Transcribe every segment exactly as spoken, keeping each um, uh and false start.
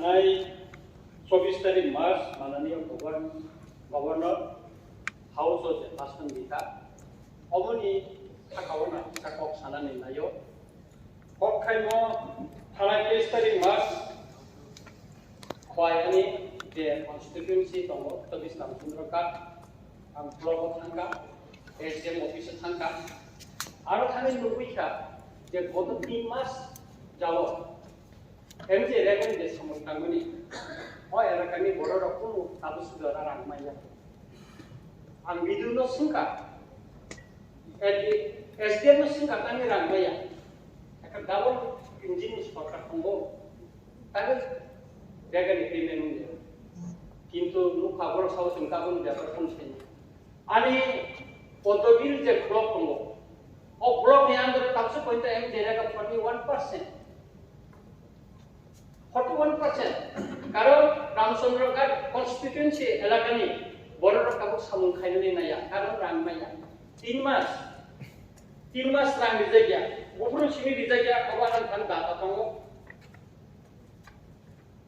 Nai chobbish tarik March mananiya Govern-, Governor House o je bhasan dita, oboni sakao na kisa kok sanani naio. Kok khaimo thanai teis tarik March khwai ani je constituency tongo, chobbish Ramchandra Ghat, ang block o thangkha, S D M office o thangkha. Aro thani nugwi kha je goto tin mas jao M J Rekhani je samung tangmani, o elakani bororok kunu tabuk sujora rang manya. Ang B D O no swngkha, S D M no swngkha, tangwi rang maya. Ekha double engine ni sorkar tongo, tangwi Rekhani payment wngya. Kintu nukha borok sao chwng tabukni bepar phone sini. Ani Poddobil je block tongo, o block ni under tabuk pointa M J Rekha forty one percent. Forty one percent. Karon Ramchandra Ghat constituency elakani bororok tabuk samung khainani naya, karon rang maya. Tin mas, tin mas rang rijak ya, buphuru simi rijak ya, obo ang thani data tongo.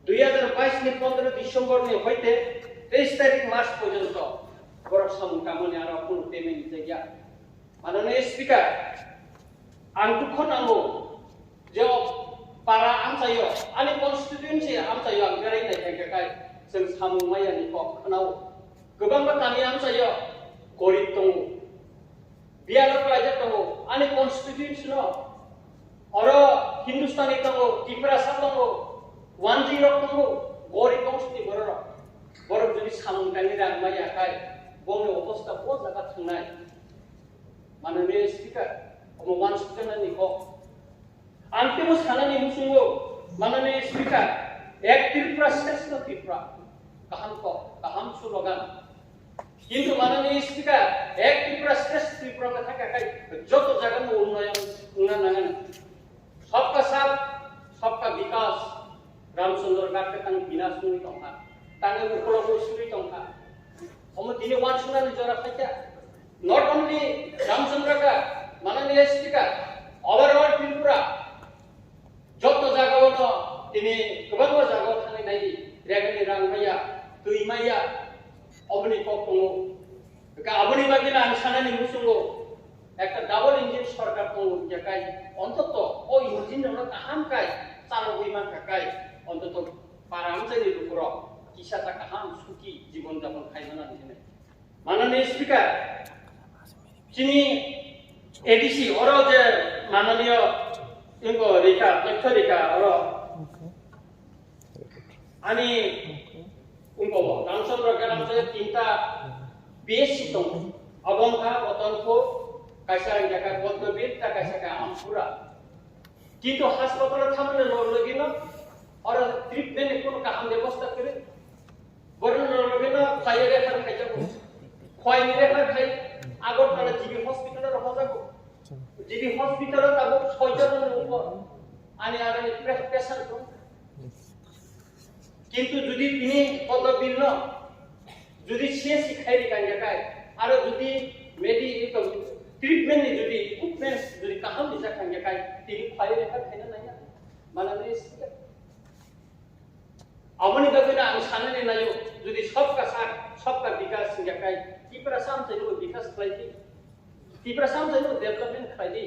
Dui hajar bais ni pondro December ni hoite teis tarik March porjonto borok samung tangmani aro kunu payment rijak ya. Mananiya Speaker, ang dukho nango je o para amchaio, ani constituency amchaio ang berai nai kha khe kai chwng samung maya ni kok khwnao. Kwbangma kami amchaio gorib tongo, biyalo klaijak tongo, ani constituency no oro Hindustani tongo, Tiprasa tongo, Wanji rok tongo, gorib bongsoni bororok. Borok jodi samung tangwi rang maya kai, bongni obosta bo jaga thangnai. Mananiya Speaker, omo wansukjaknani kok. Ang teibo sanani muchungo, Mananiya Speaker, Ek Tripura Shreshtha Tripura, kaham kok, kaham slogan. Kintu Mananiya Speaker, Ek Tripura Shreshtha Tripura wngkha khe kai joto jagano unnoyon wngna nangani. Sabka Saath, Sabka Vikas, Ramchandra Ghat khe tang binas wngwi tongkha, tangwi ukologo suri tongkha. Omo tini wansuknani jora phaikha. Not only Ramchandra Ghat, Mananiya Speaker, overall Tripura, joto jagao no tini kwbangma jagao thangwi nai di, Rekhani rang maya, twi maya, oboni kok tongo. Ka aboni bagwi no ang sanani muchungo, ekta double engine sorkar tongo hwnkhe kai, ontoto o engine rokno kaham kai chalogwi mankha kai, ontoto para amchaini lukurok kisa ta kaham suki jibon japon khai mano hinwi. Mananiya Speaker, chini A D C oro je mananiya ingo rika, totho rika oro ani ingo bo Ramchandra Ghat amchaio tinta P S C tongo. Abo wngkha Botonpur, kaisa wngkha Poddobil, ta kaisa kha Ampura. Kintu hospital o thamani log logino oro treatment ni kono kaham bebosta kwrwi. Borok no logino khwlaiwi refer khaijago. Khwlaini refer khai Agartala G B hospital o rohojago. G B hospital o tabuk soijon ni upor ani agani pre-, pressure tong. Kintu jodi tini Poddobil no jodi C S C khai ri kangya kai, aro jodi medi-, treatment ni jodi equipments jodi kaham rijak kangya kai, tini khwlaiwi refer khaina nangya. Mananiya Speaker. Aboni bagwi no ang sanani naio, jodi Sabka Saath, Sabka Vikas wngya kai, Tiprasa amchaino bo vikas khlai di, Tiprasa amchaino bo development khlai di,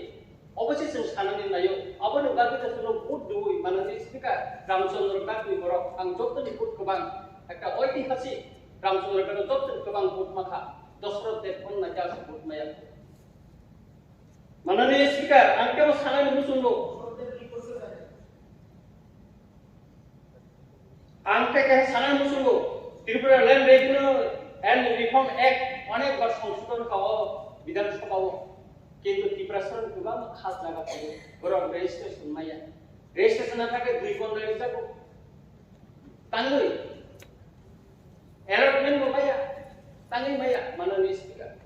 obo se chwng sanani naio. Aboni bagwi no chwngno vote rwui, Mananiya Speaker, Ramchandra Ghat ni borok ang jottoni vote kwbang, ekta oitihasik Ramchandra Ghat o jottoni kwbang vote makha, Dosroth Debbarma no khe aswk vote maya. Mananiya Speaker, ang teibo sanani muchungo. Ang tei kaisa sanani muchungo, Tripura Land Revenue and Reform Act onek bar songsodhon kha o Bidhan Sabha o. Kintu Tiprasa ni kwbangma khas jaga tongo, borok registration maya. Registration na thangkhe dui pondro rijago. Tangwi. Allotment bo maya. Tangwi maya, Mananiya Speaker.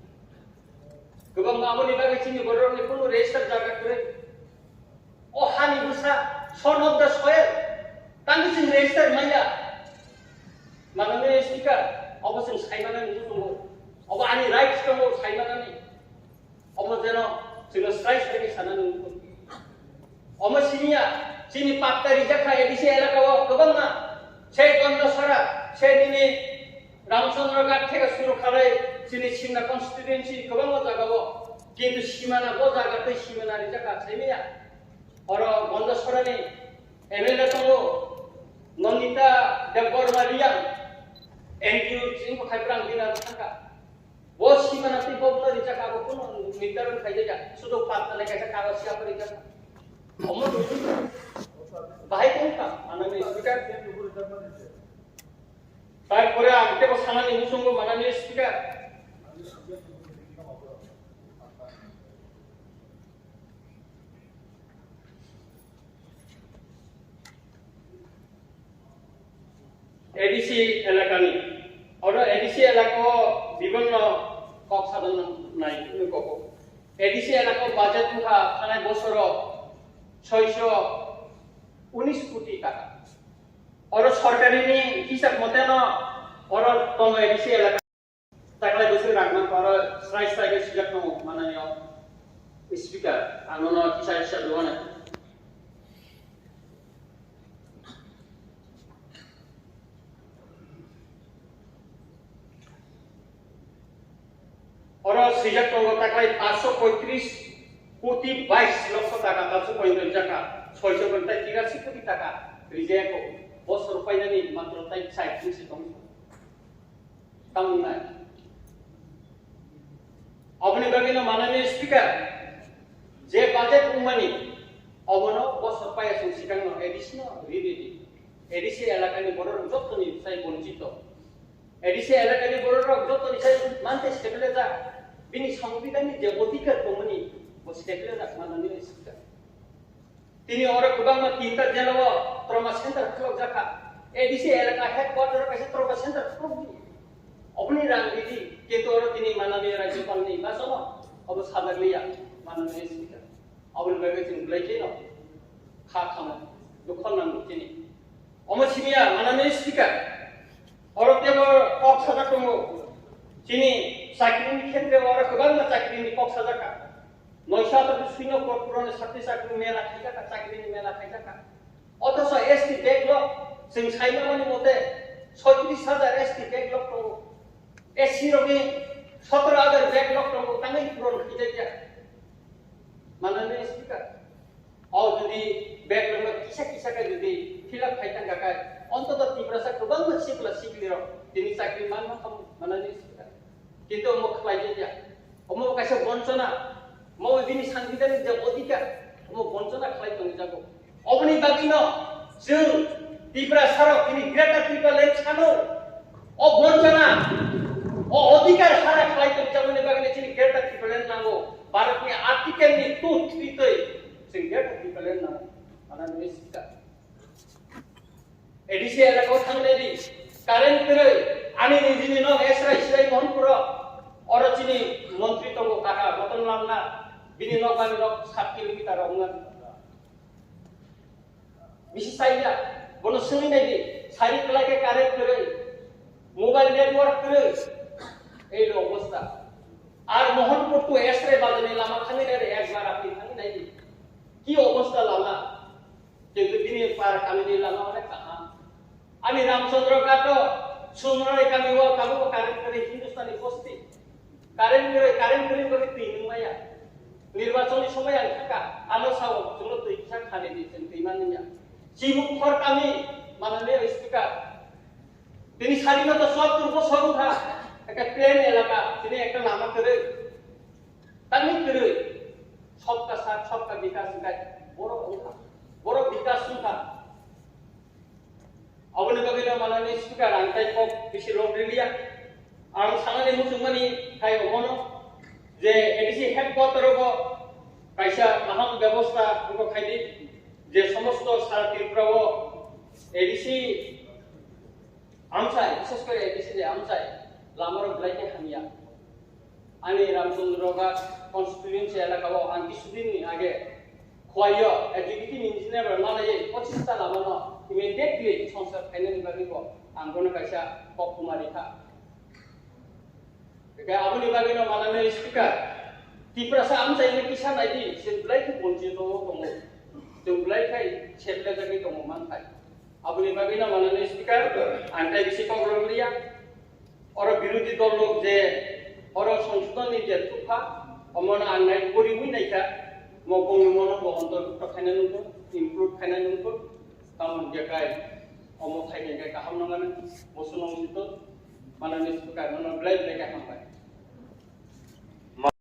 Kwbangma aboni bagwi chini borokni kunu register jaga kwrwi. O hani bwsa, son of the soil. Tangwi chwng register maya. Mananiya Speaker, obo chwng saimanani muchungo. Obo ani rights tongo saimanani. Omo jeno chwngno srai srai khe sanani wngkha. Omo siniya, chini patta rijak kha A D C elaka o kwbangma. Sara se nini Ramchandra Ghat theke suru khalai chini Simna constituency kwbangma jagao, kintu simana bo jaga tei simana rijak kha, saimaya. Oro Gondasora ni M L A tongo, Nandita Debbarma Reang, N G O chini bo khai brang bina thangkha. Bo simana tei bo bwla rijak kha, abo kunu nirdaron khaijak ya, sudu patna le kaisa kagoj siya rijak kha. Omo bahai tong kha, manani speaker. Tarpore ang tebo sanani muchungo manani speaker. A D C elakani, oro A D C elakao bibhinno kok sadon nai kok. A D C elakao budget wngkha thanai bosoro soiso unis koti taka. Oro sorkarini hisab moteno oro tongo A D C elaka. Taklai bwswk rang man paro srai srai khe swijak tongo manani o speaker, ang nono kisa kisa duo na. Oro swijak tongo taklai paanch sho poitris koti bais lokho taka, paanch sho poitris jaka, soiso gontai tirasi koti taka rijaya ko. Bosor painani matro tai chai kisi tongo. Tamo wngnai. Aboni bagwino manani speaker, je budget wngmani, obono bosor paya song sikangno A D C no ri di di. A D C elakani bororok jottoni sai bonchito. A D C elakani bororok jottoni sai mante seplejak. Bini songbidanni je odhikar tongmani, bo seplejak manani speaker. Tini oro kwbangma tinta jela o trauma center khulukjak kha. A D C elaka headquarter o kaisa trauma center khuluk di. Oboni rang ridi, kintu oro tini manani rajyapal ni basono obo sajak liya, manani speaker. Oboni bagwi chwng belai kheno kha khamo, dukho nango tini. Omo simiya manani speaker. Oro tebo kok sajak tongo. Chini chakri ni khetre oro kwbangma chakri ni kok sajak kha. Noisho atar sino kor puroni sakri chakri mela khaijak kha, chakri ni mela khaijak kha. Othocho S T backlog, chwng saimani mote, soitris hajar S T backlog tongo. S C rokni sotoro hajar backlog tongo, tangwi puron khaijakya. Manani speaker, o jodi backlog no kisa kisa khe jodi fill up khai thangkha khe, ontoto Tiprasa kwbangma sikla siklirok tini chakri manma khamu, manani speaker. Kintu omo khlai ya. Omo kaisa bonchona. Omo bini sangbidhanik je odhikar, omo bonchona khlai tongjago. Oboni bagwino chwng Tiprasarok tini Greater Tipraland sano. O bonchona, o odhikar hara khlai tongjagoni bagwino chini Greater Tipraland nango. Bharatni article ni two three twi chwng Greater Tipraland nango. Manani speaker. A D C elakao thangnai di, current kwrwi, ani nijini nok Esrai Sirai Mohanpuro, oro chini montri tongo kaka Ratan Lal Nath, bini nok ani nok sat kilometer o wngna. Bisi chaya, bono swngwi nai di, sari kwlai khe current kwrwi, mobile network kwrwi, ei lo obostha. Ar Mohanpur to Esrai bazar ni lama thangwi nai di, ekbar apni thangwi nai di. Ki obostha lama? Kintu bini para kamini lama onek kaham. Ani Ramchandra Ghato, Sunrai kami o kabo current kwrwi Hindustani bosti. Current kwrwi, current kwrwi kwrwi twi nung maya. Nirbachon ni somoi ang thaka, ano sao chwngno twi kisa khani di chwng twi man ya. Chibuk khor kami, mananiya speaker. Tini sari no to sottur bosor wngkha, ekta plain elaka, tini ekta lama kwrwi. Tangwi kwrwi, sobka sat, sobka bikas wngkha, borok wngkha, borok bikas wngkha. Aboni bagwi no manani speaker ang tai kok bisi log riliya. Ang sanani muchungmani khai omono je A D C headquarter o kaisa kaham bebosta wngkha khaidi je somosto sara Tripura o A D C amchai, bises kore A D C je amchai lamarok belai khe hamya. Ani Ramchandra Ghat constituency elaka o ang kisudin ni age Khwai o executive engineer bai malaiwi pochis ta lama no immediately songsa khainani bagwi bo ang bono kaisa kok kuma rikha. Eke aboni bagwi no manani speaker Tiprasa amchai ni kisa naidi se belai khe bonchi tongo tongo. Chwng belai khai seplejagwi tongo mankhai. Aboni bagwi no manani speaker, ang tai bisi kok rwliya. Oro birodhi dol rok je oro songsodhon ni je thupha, omono ang nai poriwi naikha, mo bongni mono bo ontorbhukto khaina nungkho, include khaina nungkho, tamoni je kai omo khaina je kaham nangani, bo sunong sito, manani speaker nono belai belai khe hambai.